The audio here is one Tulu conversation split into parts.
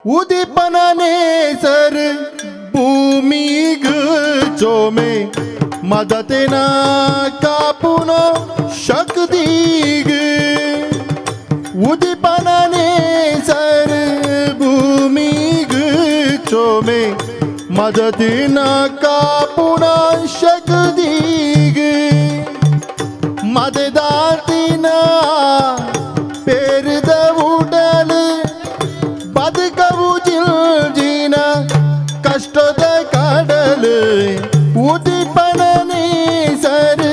ಉದಿಪನನೇ ಸರ್ ಭೂಮಿಗ್ ಚೋಮೆ ಮದತೆನ ಕಾಪುನೋ ಶಕ್ತಿಗ್. ಉದಿಪನನೇ ಸರ್ ಭೂಮಿಗ್ ಚೋಮೆ ಮದತಿನ ಕಾಪುನ ಶಕ್ತಿಗ್. ಮದದಾತಿನ ಪೇರಿದ ಉಡಲ್ ಬದುಕವು ಜಿಲ್ಜಿನ ಕಷ್ಟದ ಕಡಲು. ಉದಿಪನನೇ ಸರ್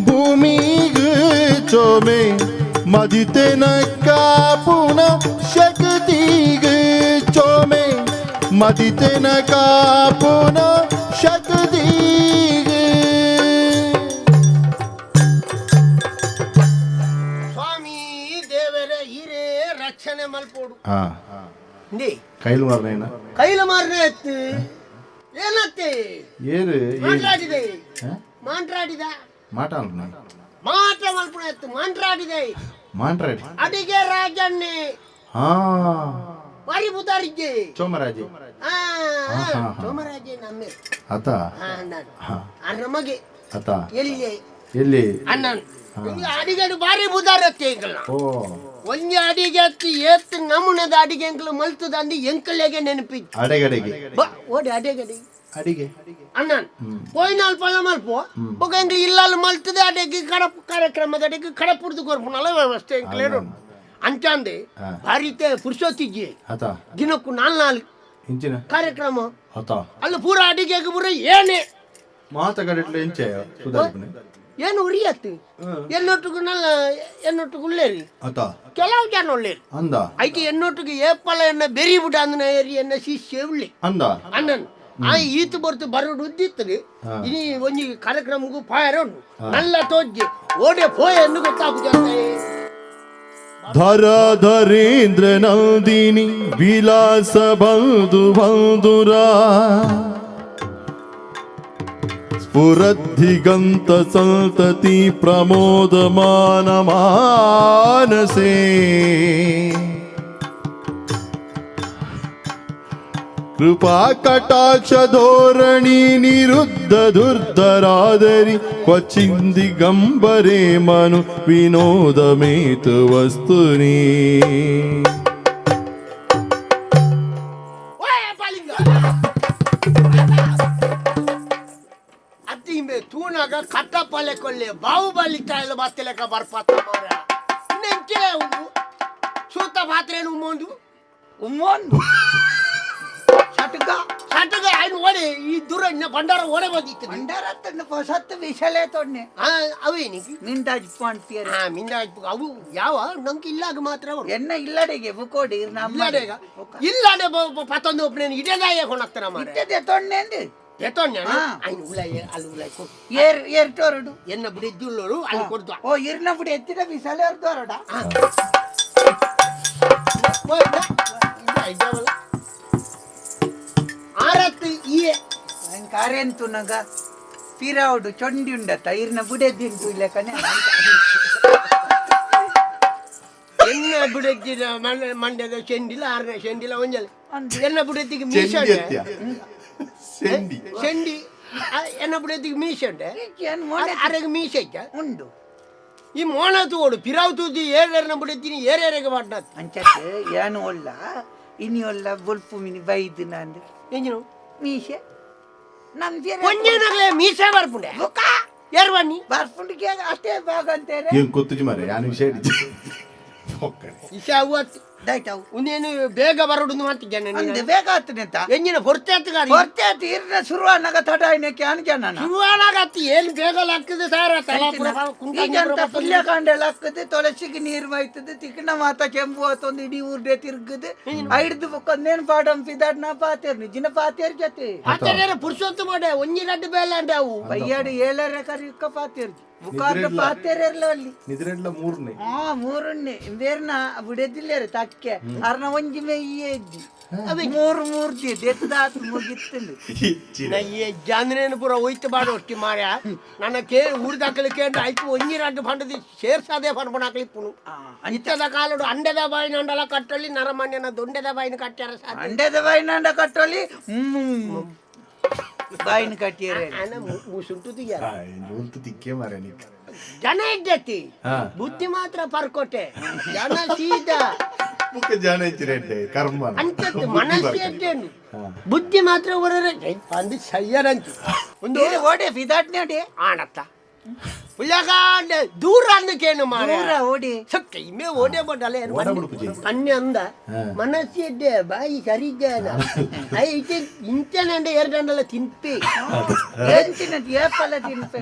ಭೂಮಿಗ್ ಚೋಮೆ ಮದಿತೆನ ಕಾಪುನ ಶಕ್ತಿಗ್ ಚೋಮೆ ಮದಿತೆನ ಕಾಪುನ ಶಕ್ತಿಗ್. ಸ್ವಾಮಿ ದೇವರೇ, ಹಿರೇ ರಕ್ಷಣೆ ಮಲ್ಪೋಡು. ಇಂದೇ. ಕೈಲು ಮಾರನೇನ? ಕೈಲ ಮಾರನೆ ಎತ್ತು ಏನತ್ತೆ? ಏರು? ಮಾಂಟ್ರಾಡಿದೆ, ಮಾಂಟ್ರಾಡಿದ. ಮಾಟ. ಮಾಟ ಮಲ್ಪುಣ ಎತ್ತು ಮಾಂಟ್ರಾಡಿದೆ. ಮಾಂಟ್ರಾಡಿ. ಅಡಿಗೆ ರಾಜನ್ನೇ. ಹಾ. ಬಾರಿ ಬುದಾರಿದ್ದೆ. ಚೋಮರಾಜಿ. ಆ. ಹಾ, ಹಾ. ಸೋಮರಾಜೆ ನಮ್ಮೆ. ಆತ. ಹಾ, ನಾನು ಹಾ. ಅನ್ನ ಮಗೆ. ಆತ. ಎಲ್ಲಿ? ಎಲ್ಲಿ? ಅಣ್ಣನ್ ಅಡಿಗೆ ಬಾರಿ ಬುದಾರ ಎಂಕಲ್ನ. ಓ. ಒಂಜಿ ಅಡಿಗೆ ಅತ್ತಿ ಏತ್ ನಮೂನೆದ ಅಡಿಗೆ ಎಂಕಲ್ ಮಲ್ತದ ಅಂದು ಎಂಕಲೆಗೆ ನೆನಪಿತ್ತು. ಅಡೆಗಡೆಗೆ. ಓಡಿ ಅಡಿಗೆ. ಅಡಿಗೆ. ಅಣ್ಣನ್ ಪೋಯಿನಾಲ್ ಪಲ್ಲ ಮಲ್ಪ ಬೊಕ ಎಂಕ್ಲು ಇಲ್ಲಾಲ್ ಮಲ್ತದೆ ಅಡಿಗೆ ಕಡಪ್ ಕಾರ್ಯಕ್ರಮದ ಅಡಿಗೆ ಕಡಪುಡ್ದು ಕೊರ್ಪುನಲ್ಲ ವ್ಯವಸ್ಥೆ ಎಂಕ್ಲೇರು ಅಂಚಾಂದೆ. ಹಾ. ಭಾರಿತೆ ಪುರುಷೋತ್ತಿಜ್ಜಿ. ಆತ. ದಿನಕ್ಕೂ ನಾಲ್ ನಾಲ್ ಇಂಚಿನ ಕಾರ್ಯಕ್ರಮ. ಆತ. ಅಲ್ಲಿ ಪೂರ ಅಡಿಗೆಗೆ ಪೂರ ಏನೇ. ಮಾತಗಡಿಟ್ಲೆ ಇಂಚೆ ಸುಧಾರಿಪುಣೆ. ಏನು ಉರಿಯತ್ತು ಎನ್ನೊಟ್ಟಿಗೂ ನಲ್ಲ ಎನ್ನೊಟ್ಟಿಗೂ ಉಳ್ಳೇರಿ. ಆತ. ಕೆಲವು ಜನ ಉಳ್ಳೇರಿ. ಅಂದ. ಐಕೆ ಎನ್ನೊಟ್ಟಿಗೆ ಏಪಲ ಎನ್ನ ಬೆರಿ ಬಿಡ ಅಂದನ ಏರಿ ಎನ್ನ ಶಿಷ್ಯ ಉಳ್ಳಿ. ಅಂದ. ಅಣ್ಣನ್ ಆ ಈತ ಬರ್ತು ಬರೋಡು ಉದ್ದಿತ್ತದು. ಹಾ. ಇನಿ ಒಂಜಿ ಕಾರ್ಯಕ್ರಮಕ್ಕೂ ಪಾಯರ ಉಂಟು ನಲ್ಲ ತೋಜ್ಜಿ ಓಡೆ ಪೋಯ ಎಂದು ಗೊತ್ತಾಪುಜಿ. ಧರ ಧರೇಂದ್ರ ನಂದಿನಿ ವಿಲಾಸ ಬಂಧು ಬಂಧುರ ಸ್ಫುರದ್ಧಿಗಂತ ಸಂತತಿ ಪ್ರಮೋದಮಾನ ಮಾನಸೇ. ಕೃಪಾ ಕಟಾಕ್ಷ ಧೋರಣಿ ನಿರುದ್ಧ ದುರ್ಧರಾದರಿ ಕ್ವಚಿಂದಿಗಂಬರೇ ಮನು ವಿನೋದ ಮೇತು ವಸ್ತುನಿ. ಓಯ್ ಪಾಲಿಂಗ ಅತ್ತಿ ಇಂಬೆ ತೂನಾಗ ಕಟ್ಟಪ್ಪಲೆ ಕೊಲ್ಲೆ ಬಾಹುಬಲಿ ಕಾಯಿಲೆ ಬತ್ತಲೆಕ ಬರ್ಪತ್ತ ಮಾರ ನೆಂಚೆ ಉಂಡು ಸೂತ ಪಾತ್ರೇನು ಉಮ್ಮೊಂದು. ಉಮ್ಮೊಂದು ಸಟ್ಗ. ಸಟಗ ಆಯ್ನ ಓಡೆ ಈ ದೂರ ಇನ್ನ ಭಂಡಾರ ಓಡೆ ಬಂದಿತ್ತು. ಭಂಡಾರ ತಂದು ಹೊಸತ್ತು ವಿಶಲೇ ತೊಣ್ಣೆ. ಆ ಅವೇನಿಗೆ? ಮಿಂದಾಜ್ ಪಾಂಡ್ತಿಯರ್. ಹಾ, ಮಿಂದ ಅವು ಯಾವ ನಂಗೆ ಇಲ್ಲಾಗ ಮಾತ್ರ ಅವರು. ಎನ್ನ ಇಲ್ಲಡೆಗೆ ಬುಕೋಡಿ ನಮ್ಮ. ಇಲ್ಲಾಡೆಗ ಇಲ್ಲಾಡೆ ಪತ್ತೊಂದು ಒಬ್ಬನೇ ಇಡೇದಾಯ ಕೊಣಕ್ತಾರ ಮಾರ. ಇಟ್ಟದೆ ತೊಣ್ಣೆ ಅಂದು. ಎತ್ತೊಣ್ಣ. ಹಾ. ಆಯ್ನ ಉಲಾಯ ಅಲ್ಲಿ ಉಲಾಯ್ ಕೊಡು. ಏರ್ ಏರ್ ಟೋರಡು. ಎನ್ನ ಬಿಡಿದ್ದುಳ್ಳೋರು ಅಲ್ಲಿ ಕೊಡ್ದು. ಓ, ಇರ್ನ ಬಿಡಿ ಎತ್ತಿದ ವಿಶಾಲೆ ದೋರಡ. ಆರತ್ತು ಈ. ಕಾರೆಂತು ನಗ ಪಿರಾವುಡು ಚೊಂಡಿ ಉಂಡತ್ತ ಇರ್ನ ಬುಡೆದಿಂಟು ಇಲ್ಲ ಕಣೆ. ಎನ್ನ ಬಿಡದ್ದಿನ ಮಂಡ್ಯದ ಚೆಂಡಿಲ ಆರನೇ ಚೆಂಡಿಲ ಒಂಜಲ. ಅಂದು. ಎನ್ನ ಬಿಡದ್ದಿಗೆ ಮೀಸೆ. ಚೆಂಡಿ ಅತ್ಯ ಚೆಂಡಿ. ಚೆಂಡಿ ಎನ್ನ ಬಿಡದ್ದಿಗೆ ಮೀಸೆ ಉಂಡೆ. ಏನ್ ಮೋನೆ? ಅರೆಗೆ ಮೀಸೆ ಇಜ್ಜ? ಉಂಡು. ಈ ಮೋಣ ತೋಡು ಪಿರಾವ್ ತೂದಿ ಏರೇರ್ನ ಬಿಡತ್ತೀನಿ ಏರೇರೆಗೆ ಮಾಡ್ನಾತ್. ಅಂಚತ್ ಏನು ಒಲ್ಲ ಇನಿ ಒಲ್ಲ ಬೊಲ್ಪು ಮಿನಿ ಬೈದು ನಂದು. ಎಂಜಿನು? ಮೀಸೆ ನಮ್ ಒಂಜೇನಾಗ್ಲೇ ಮೀಸೆ ಬರ್ಪುಂಡೆ ಏರ್ ಬನ್ನಿ. ಬರ್ಪುಂಡಿಗೆ ಅಷ್ಟೇ ಭಾಗ ಅಂತಾರೆ. ಏನ್ ಗೊತ್ತುಜಿ ಮಾರೆ ಯಾನ್ ವಿಷಯ ಒಕ್ಕಡೆ. ಇಶ ಅವತ್ತು. ದೈಟವು. ಒಂದೇನು ಬೇಗ ಬರೋಡು ಅಂತ. ಅಂದೆ ಬೇಗ ಆತನೆಂತ? ಎಂಜಿನ ಹೊರತೆ ಆತಗಾರಿ. ಹೊರ್ತೆ ಆತು ಇರ್ನ ಶುರುವಾನಾಗ ತಡ ಐನಕ್ಕೆ ಅನ್ಜನ. ಶುರುವಾನಾಗತ್ತಿ ಏನು ಬೇಗ ಲಾಗ್ತದೆ ಸಾರ ಈಗಂತ ಪುಲ್ಯ ಕಾಂಡೆಲ ಹಾಕದು, ತುಳಸಿಗೆ ನೀರು ಮೈತದ, ತಿಕ್ಕಣ ಮಾತ ಕೆಂಪು ಆತೊಂದು ಇಡೀ ಊರ್ಡೆ ತಿರ್ಗದು ಐಡ್ದು ಬೊಕ್ಕೊಂದೇನು ಪಾಡಂ ಪಿದಾಡ್ ನಾ ಪಾತೇರ್ ನಿಜಿನ ಪಾತೇರ್ ಜೊತೆ. ಆಚಾರ್ಯರ ಪುರುಷೋತ್ತಮ ಮಾಡೆ ಒಂಜಿ ರಡ್ಡು ಬೇಲೆ ಅಂಡೆ ಅವು. ಬಯ್ಯಾಡು ಏಳರ ಕರಿಕ್ಕ ಪಾತೇರ್. ಬುಕಾರ್ದ ಪಾತೆರೆರ್ಲ ಅಲ್ಲಿ. ನಿದ್ರೆಡ್ಲ ಮೂರನೇ. ಆ ಮೂರುಣ್ಣೆ ಬೇರ್ನ ಬಿಡೆದಿಲ್ಲೇರು ತಕ್ಕೆ ಅರ್ನ ಒಂಜಿ ಮೆಯ್ಯೇ ಇದ್ದಿ ಮೂರು ಮೂರು the ದೆತ್ತಾತ್ ಮುಗಿತ್ತಂದು. ಜಾಂದ್ರೇನು ಪೂರ ಒಯ್ತು ಬಾಡ ಒಟ್ಟಿ ಮಾರ್ಯ ನನ್ನ ಕೇ ಊರ್ದಾಕಲಿ ಕೇಂದ್ರ ಐಕು ಒಂಜಿ ರಡ್ಡು ಪಂಡದಿ ಸೇರ್ಸಾದೆ ಪನ್ಪಣಾಕಲಿ ಇಪ್ಪುನು. ಇತ್ತದ ಕಾಲಡು ಅಂಡೆದ ಬಾಯಿನ ಅಂಡಲ ಕಟ್ಟೊಳ್ಳಿ, ನರಮಾನ್ಯನ ದೊಂಡೆದ ಬಾಯಿನ ಕಟ್ಟ್ಯಾರ ಸಾಧ್ಯ. ಅಂಡೆದ ಬಾಯಿನಾಂಡ ಕಟ್ಟೊಲಿ, ಬಾಯಿನ ಕಟ್ಟಿಯರೆ. ಆನ ಮುಸುಂಟು ತಿಗ್ಯಾರ. ಉಂತು ತಿಕ್ಕೆ ಮಾರ್ರೆ ನಿಕ್. ಜನ ಇದ್ದತಿ. ಹಾ. ಬುದ್ಧಿ ಮಾತ್ರ ಪರ್ಕೊಟೆ, ಜನ ಸೀದಾ. ಬುಕ್ಕ ಜಾನ ಇಚ್ಚಿರೆಡ್ಡೆ ಕರ್ಮ. ಅಂಚತ್ತು ಮನಸ್ಸು ಎಡ್ಡೆಂಡು, ಬುದ್ಧಿ ಮಾತ್ರ ಒರರೆ ಪಂದು ಸಯ್ಯರಂಚು ಒಂದು. ಓಡೆ ಫಿದಾಟ್ನೆ ಓಡೆ. ಆಣತ್ತ ಪುಳ್ಯಗಾಂಡೆ ದೂರ ಅಂದಕೇನು ಮಾರ್ರೆ. ದೂರ ಓಡಿ. ಸಕ್ಕ ಇಮ್ಮೆ ಓಡೆ ಬಡ್ಡಲೆ. ಓಡ ಬಿಡು. ಕನ್ಯೆ ಅಂದ. ಹಾ. ಮನಸ್ಸು ಎಡ್ಡೆ, ಬಾಯಿ ಸರಿದ್ದಾನ ಐತೆ. ಇಂಚನಂಡೆ ಎರಡಂಡಲ ತಿನ್ಪಿ. ಎಂಚಿನ ಏಪಲ ತಿನ್ಪೆ.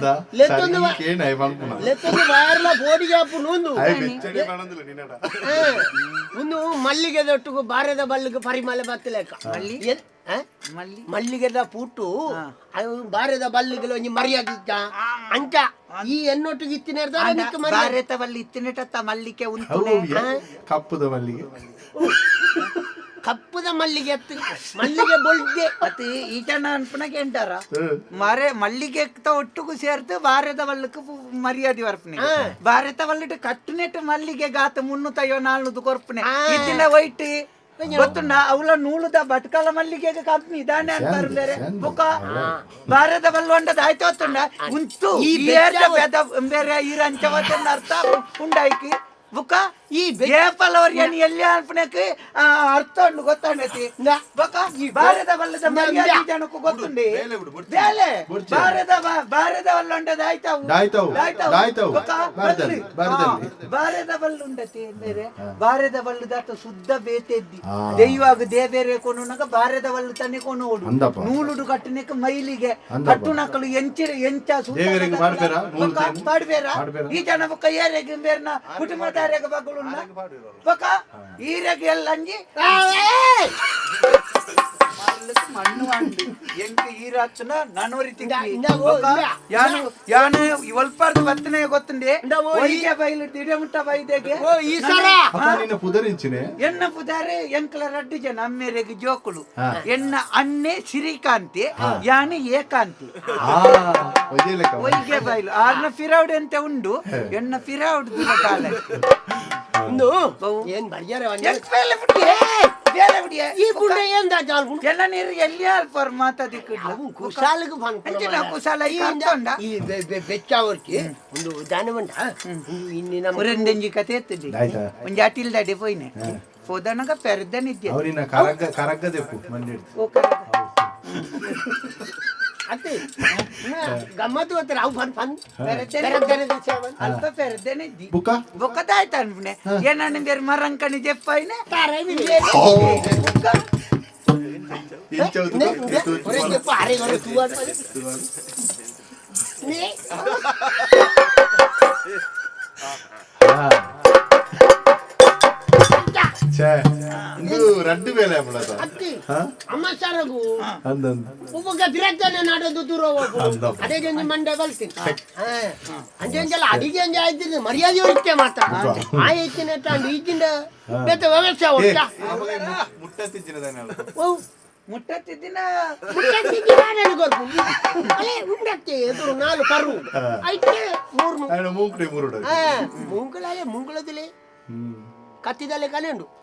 ಕೇಣ ಪನ್ಪುನ. ಲೆತ್ತೊಂದು ಬಾರ್ಲ ಪೋಡಿಗೆ ನೂಂದು. ಆಯ್ ಬೆಚ್ಚಡಿ ಪಣಂದಿಲ್ಲ ನಿನ್ನಡ. ಹಾ. ಒಂದು ಮಲ್ಲಿಗೆದೊಟ್ಟಿಗೂ ಬಾರದ ಬಲ್ಲಿಗೆ ಪರಿಮಳ ಬತ್ತಲೆಕ್ಕ. ಮಲ್ಲಿ? ಆ? ಮಲ್ಲಿ. ಮಲ್ಲಿಗೆದ ಪೂಟು ಅದು ಬಾರದ ಬಲ್ಲಿಗೆ ಒಂಜಿ ಮರ್ಯಾದೆ ಇತ್ತ ಅಂಚ ಈ ಎನ್ನೊಟ್ಟಿಗೆ ಇತ್ತಿನ ಮರ್ಯಾದೆ. ಭಾರತವಲ್ಲಿ ಇತ್ತಿನಟತ್ತ ಮಲ್ಲಿಗೆ ಉಂಟು. ಅವು ಕಪ್ಪುದ ಮಲ್ಲಿಗೆ. ಕಪ್ಪುದ ಮಲ್ಲಿಗೆ ಎತ್ತು ಮಲ್ಲಿಗೆ ಬೊಲ್ದೆ. ಮತ್ತೆ ಈ ಜನ ಅನ್ಪನಕ್ಕೆ ಎಂಟಾರ ಮರೆ ಮಲ್ಲಿಗೆ ಒಟ್ಟುಗು ಸೇರ್ತು ಭಾರತ ವಲ್ಲಕ್ಕೆ ಮರ್ಯಾದೆ ವರ್ಪನೆ. ಭಾರತ ವಲ್ಲಿಟ್ಟು ಕಟ್ಟುನೆಟ್ಟು ಮಲ್ಲಿಗೆ ಗಾತ ಮುನ್ನೂತೈವ ನಾಲ್ನೂದು ಕೊರ್ಪನೆ. ಇತ್ತಿನ ವೈಟ್ ಗೊತ್ತುಂಡ ಅವಳ ನೂಲುದ ಬಟ್ಕಲ ಮಲ್ಲಿಗೆ ಕಮ್ಮಿ ದಾನೆ ಅಂತಾರೆ ಬೇರೆ. ಬುಕ್ಕ ಭಾರತ ವಲ್ಲ ಉಂಡದ ಆಯ್ತು ಗೊತ್ತುಂಡ ಉಂಟು. ಈ ಈ ಬೆದ ಬೇರೆ ಈ ರಂಚವತನ್ನ ಅರ್ಥ ಉಂಡಾಯ್ಕಿ. ಬುಕ್ಕ ಈ ಏಪಲವರ್ ಏನು ಎಲ್ಲಿ ಅನ್ಪನಕ್ಕೆ ಅರ್ಥ ಉಂಡು ಗೊತ್ತಾಂಡತಿ. ಬೊಕ ಭಾರತ ಬಲ್ಲದ ಮರ್ಯಾದೆ ಜನಕ್ಕೂ ಗೊತ್ತುಂಡಿ ಬೇಲೆ. ಭಾರತ ಭಾರತ ಬಲ್ಲುಂಡದ ಆಯ್ತಾವು. ದಾಯ್ತಾವು. ದಾಯ್ತಾವು. ಬೊಕ ಭಾರತದಲ್ಲಿ, ಬಲ್ಲಿ. ಭಾರತದಲ್ಲಿ. ಹಾ, ಭಾರತ ಬಲ್ಲುಂಡತಿ ಬೇರೆ ಭಾರತ ಬಲ್ಲುದಾತ ಶುದ್ಧ ಬೇತೆದ್ದಿ. ಆ. ದೈವಾಗ ದೇಬೇರೆ ಕೊನುನಗ ಭಾರತ ಬಲ್ಲು ತನೆ ಕೊನೋಡು. ಅಂದಪ್ಪ. ನೂಲುಡು ಕಟ್ಟುನೆಕ್ ಮೈಲಿಗೆ. ಅಂದಪ್ಪ. ಕಟ್ಟುನಕಲು ಎಂಚಿರ ಎಂಚ ಸೂತ. ದೇವರಿಗೆ ಪಾಡ್ಪೇರಾ? ನೂಲು ಬೊಕ ತೇನು? ಪಾಡ್ಬೇರಾ? ಪಾಡ್ಪೇರಾ? ಈ ಜನ ಬೊಕ್ಕ ಏರೆಗ್ ಬೇರ್ನ ಕುಟುಂಬದಾರೆಗ್ ಬಗ್ಳುನ್ನ ಬೊಕ ಈರೆಗ್ ಎಲ್ಲಂಜಿ. ಆ, ಏಯ್! ಮಲ್ಲಕ್ ಮಣ್ಣು ಅಂಡು ಎಂಕ್ ಈರಾತ್ನ ನನೊರಿ. ಇಂದ, ಇಂದ ಓ, ಇಂದ. ಯಾನು ಯಾನು ಒಲ್ಪಾರ್ದು ಬತ್ತನೆ ಗೊತ್ತುಂಡೆ. ಇಂದ ಓ, ಈ- ಒಯ್ಗೆ ಬೈಲು ದಿಡಮುಟ್ಟ ಬೈದೆಗೆ. ಓ ಈ ಸರ. ಅಪ್ಪ ನಿನ್ನ ಪುದರಿಂಚಿನೆ. ಎನ್ನ ಪುದಾರೆ ಎಂಕಲ ರಡ್ಡು ಜನ ಅಮ್ಮೇರೆಗ್ ಜೋಕುಳು. ಹಾ. ಎನ್ನ ಅಣ್ಣೆ ಸಿರಿಕಾಂತಿ, ಯಾನು ಏಕಾಂತಿ. ಆ ಒಯ್ಯೆ ಲೆಕ್ಕ. ಒಯ್ಗೆ ಬೈಲು ಆರ್ನ ಫಿರೌಡ್ ಅಂತ ಉಂಡು, ಎನ್ನ ಫಿರೌಡ್ ಕಾಲ. ಒಂದು ಏನ್ ಬರ್ಯಾರ. ಎಂಕ್ ಬೇಲೆ ಬಿಡಿಯೇ, ಬೇಲೆ ಬಿಡಿಯೇ. ಈ ಪುಂಡೆ ಏನ್ ದಾಜಾಲ್ಪುಂಡು. ಎಲ್ಲ ನೀರು ಎಲ್ಲಿ ಅಲ್ಪರ್ ಮಾತಾದಿಕ್ಕಿಡ್ಲ. ಅವು ಕುಶಾಲಗ್ ಪನ್ಪುನ. ಅಂಚಿನ ಮಾರ್ರೆ. ಕುಶಾಲ ಈ ಈ ಅರ್ಥ ಉಂಡಾ? ಈ ಬೆಚ್ಚಾವರ್ಕಿ ಒಂದು ದಾನವಂಡ ಇನ್ನು ನಮ್ಮ ಒರಂದೊಂಜಿ ಕತೆ ಎತ್ತುಜಿ. ಆಯ್ತಾ? ಒಂಜಿ ಅಟಿಲ್ದಡೆ ಪೋಯ್ನೆ ಪೋದನಗ ಪೆರ್ದನಿದ್ದೆ. ಅವನಿನ ಕರಗ್ಗ ಕರಗ್ಗ ದೆಪ್ಪು ಮಂಡಿಡ್ತು. ಅತ್ತೆ ಗಮ್ಮತ್ತು ಗೊತ್ತಿರ ಅವು ಫನ್ ಫನ್. ಪೆರ್ದನೆ ಅಲ್ಪ ಪೆರ್ದನಿದ್ದಿ. ಬುಕ್ಕ. ಬೊಕ್ಕದಾಯ್ತ ಅನ್ಪುನೆ ಏನಣ್ಣ ಬೇರೆ ಮರಂಕಣಿ ಜೆಪ್ಪಾಯ್ನೆ. ಬೊಕ್ಕ ಇಂಚ. ಛೇ, ಇದು ರಡ್ಡು ಬೇಲೆ ಅಪ್ಪಳದ. ಅತ್ತಿ ಅಮ್ಮಸರಗು. ಅಂದಂದು. ಒಬ್ಬ ಬಿರತ್ತನೆ ನಾಡೋದು ದೂರ ಹೋಗು. ಅಂದಪ್ಪ. ಅದೇ ಜಂಜಿ ಮಂಡೆ ಬಲ್ತೀನಿ ಅಂಜಂಜಲ ಅಡಿಗೆ ಅಂಜ ಆಯ್ತಿದ್ದು ಮರ್ಯಾದೆ ಒಳಿಕೆ ಮಾತ್ರ ಆ ಹೆಚ್ಚಿನ ತಾಂಡು ಈಚಿಂದ ಬೇತೆ ವ್ಯವಸ್ಥೆ ಒಟ್ಟ. ಓ. ಮುಟ್ಟತ್ತಿದ್ದಿನ. ಮುಟ್ಟತ್ತಿದ್ದಿನ ನನಗೆ ಗೊತ್ತು. ಅಲೆ ಉಂಡತ್ತೆ ಎದುರು ನಾಲು ಕರು ಐತೆ ಮೂರು. ಮೂಂಕಡೆ ಮೂರುಡ. ಹಾ, ಮುಂಗುಳಲೆ ಮುಂಗುಳದಿಲೆ ಕತ್ತಿದಲೆ ಕಲೆಂಡು.